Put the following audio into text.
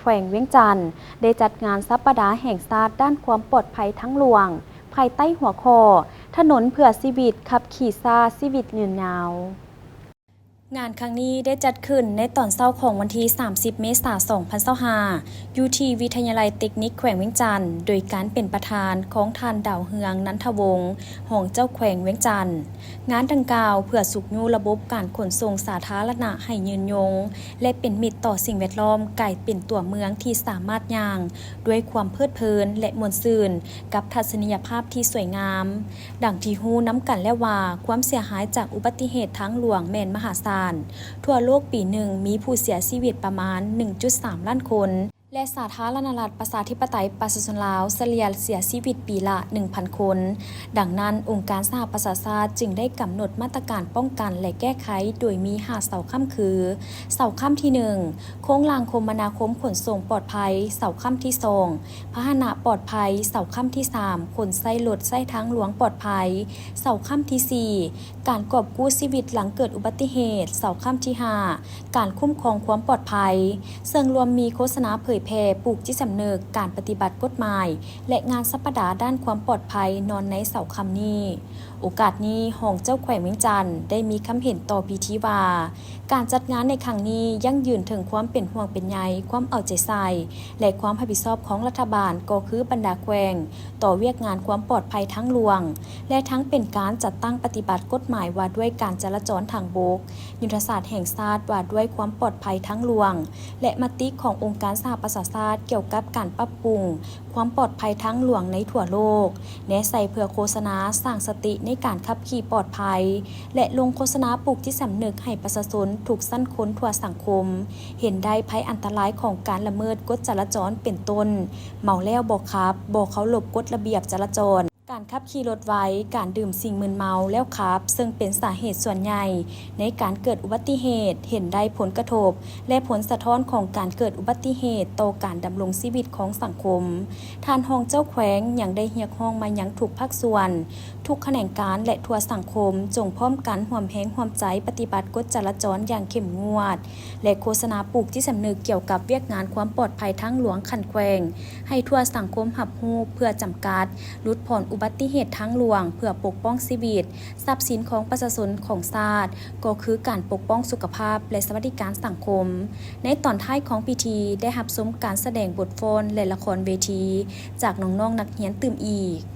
ແຂວງວຽງຈັນ ໄດ້ຈັດງານສັບປະດາແຫ່ງຊາດດ້ານຄວາມປອດໄພທາງຫຼວງ ພາຍໃຕ້ຫົວຂໍ້ ຖະໜົນເພື່ອຊີວິດ, ຂັບຂີ່ຊ້າ, ຊີວິດຍືນຍາວ. ງານຄັ້ງນີ້ໄດ້ຈັດຂຶ້ນໃນຕອນເຊົ້າຂອງວັນທີສາມສິບ ເມສາ ສອງພັນຊາວຫ້າ ຢູ່ທີ່ວິທະຍາໄລເຕັກນິກແຂວງວຽງຈັນ ໂດຍການເປັນປະທານຂອງທ່ານ ດາວເຮືອງ ນັນທະວົງ ຮອງເຈົ້າແຂວງວຽງຈັນ. ງານດັ່ງກ່າວເພື່ອຊຸກຍູ້ລະບົບການຂົນສົ່ງສາທາລະນະໃຫ້ຍືນຍົງ ແລະ ເປັນມິດຕໍ່ສິ່ງແວດລ້ອມ, ກາຍເປັນຕົວເມືອງທີ່ສາມາດຍ່າງດ້ວຍຄວາມເພີດເພີນ ແລະ ມ່ວນຊື່ນກັບທັດສະນີຍະພາບທີ່ສວຍງາມ. ດັ່ງທີ່ຮູ້ນຳກັນແລ້ວວ່າ ຄວາມເສຍຫາຍຈາກອຸບັດຕິເຫດທາງຫຼວງແມ່ນມະຫາສານ. ທົ່ວໂລກປີໜຶ່ງມີຜູ້ເສຍຊີວິດປະມານໜຶ່ງຈຸດສາມລ້ານຄົນ ແລະ ສາທາລະນະລັດປະຊາທິປະໄຕປະຊາຊົນລາວ ສະເລ່ຍເສຍຊີວິດປີລະໜຶ່ງພັນຄົນ. ດັ່ງນັ້ນ, ອົງການສະຫະປະຊາຊາດຈຶ່ງໄດ້ກຳນົດມາດຕະການປ້ອງກັນ ແລະ ແກ້ໄຂ ໂດຍມີຫ້າເສົາຄ້ຳຄື ເສົາຄ້ຳທີໜຶ່ງ ໂຄງລ່າງຄົມມະນາຄົມຂົນສົ່ງປອດໄພ, ເສົາຄ້ຳທີສອງ ພາຫະນະປອດໄພ, ເສົາຄ້ຳທີສາມ ຄົນໃຊ້ລົດໃຊ້ທາງຫຼວງປອດໄພ, ເສົາຄ້ຳທີສີ່ ການກອບກູ້ຊີວິດຫຼັງເກີດອຸບັດຕິເຫດ, ເສົາຄ້ຳທີຫ້າ ການຄຸ້ມຄອງຄວາມປອດໄພ, ເຊິ່ງລວມມີໂຄສະນາເຜີຍແຜ່, ປູກຈິດສຳນຶກ, ການປະຕິບັດກົດໝາຍ ແລະ ງານສັບປະດາດ້ານຄວາມປອດໄພນອນໃນເສົາຄ້ຳນີ້. ໂອກາດນີ້, ຮອງເຈົ້າແຂວງວຽງຈັນໄດ້ມີຄຳເຫັນຕໍ່ພິທີວ່າ, ການຈັດງານໃນຄັ້ງນີ້ຢັ້ງຢືນເຖິງຄວາມເປັນຫ່ວງເປັນໃຍ, ຄວາມເອົາໃຈໃສ່ ແລະ ຄວາມຮັບຜິດຊອບຂອງລັດຖະບານ ກໍຄືບັນດາແຂວງ ຕໍ່ວຽກງານຄວາມປອດໄພທາງຫຼວງ ແລະ ທັງເປັນການຈັດຕັ້ງປະຕິບັດກົດໝາຍວ່າດ້ວຍການຈະລາຈອນທາງບົກ, ຍຸດທະສາດແຫ່ງຊາດວ່າດ້ວຍຄວາມປອດໄພທາງຫຼວງ ແລະ ມະຕິຂອງອົງການສະຫະປະຊາຊາດກ່ຽວກັບການປັບປຸງຄວາມປອດໄພທາງຫຼວງໃນທົ່ວໂລກ, ແນໃສ່ເພື່ອໂຄສະນາສ້າງສະຕິໃນການຂັບຂີ່ປອດໄພ ແລະ ລົງໂຄສະນາປູກຈິດສຳນຶກໃຫ້ປະຊາຊົນທຸກຊັ້ນຄົນທົ່ວສັງຄົມ ເຫັນໄດ້ໄພອັນຕະລາຍຂອງການລະເມີດກົດຈະລາຈອນເປັນຕົ້ນ ເມົາແລ້ວບໍ່ຂັບ, ບໍ່ເຄົາລົບກົດລະບຽບຈະລາຈອນ, ການຂັບຂີ່ລົດໄວ, ການດື່ມສິ່ງມຶນເມົາແລ້ວຂັບ, ເຊິ່ງເປັນສາເຫດສ່ວນໃຫຍ່ໃນການເກີດອຸບັດຕິເຫດ, ເຫັນໄດ້ຜົນກະທົບ ແລະ ຜົນສະທ້ອນຂອງການເກີດອຸບັດຕິເຫດຕໍ່ການດຳລົງຊີວິດຂອງສັງຄົມ. ທ່ານຮອງເຈົ້າແຂວງຍັງໄດ້ຮຽກຮ້ອງມາຍັງທຸກພາກສ່ວນ, ທຸກຂະແໜງການ ແລະ ທົ່ວສັງຄົມ ຈົ່ງພ້ອມກັນຮ່ວມແຮງຮ່ວມໃຈປະຕິບັດກົດຈະລາຈອນຢ່າງເຂັ້ມງວດ ແລະ ໂຄສະນາປູກຈິດສຳນຶກກ່ຽວກັບວຽກງານຄວາມປອດໄພທາງຫຼວງຂັ້ນແຂວງ ໃຫ້ທົ່ວສັງຄົມຮັບຮູ້ ເພື່ອຈຳກັດ ຫຼຸດຜ່ອນອຸບັດຕິເຫດທາງຫຼວງ ເພື່ອປົກປ້ອງຊີວິດ, ຊັບສິນຂອງປະຊາຊົນຂອງຊາດ ກໍຄືການປົກປ້ອງສຸຂະພາບ ແລະ ສະຫວັດດີການສັງຄົມ. ໃນຕອນທ້າຍຂອງພິທີ ໄດ້ຮັບຊົມການສະແດງບົດຟ້ອນ ແລະ ລະຄອນເວທີ ຈາກນ້ອງໆນັກຮຽນຕື່ມອີກ.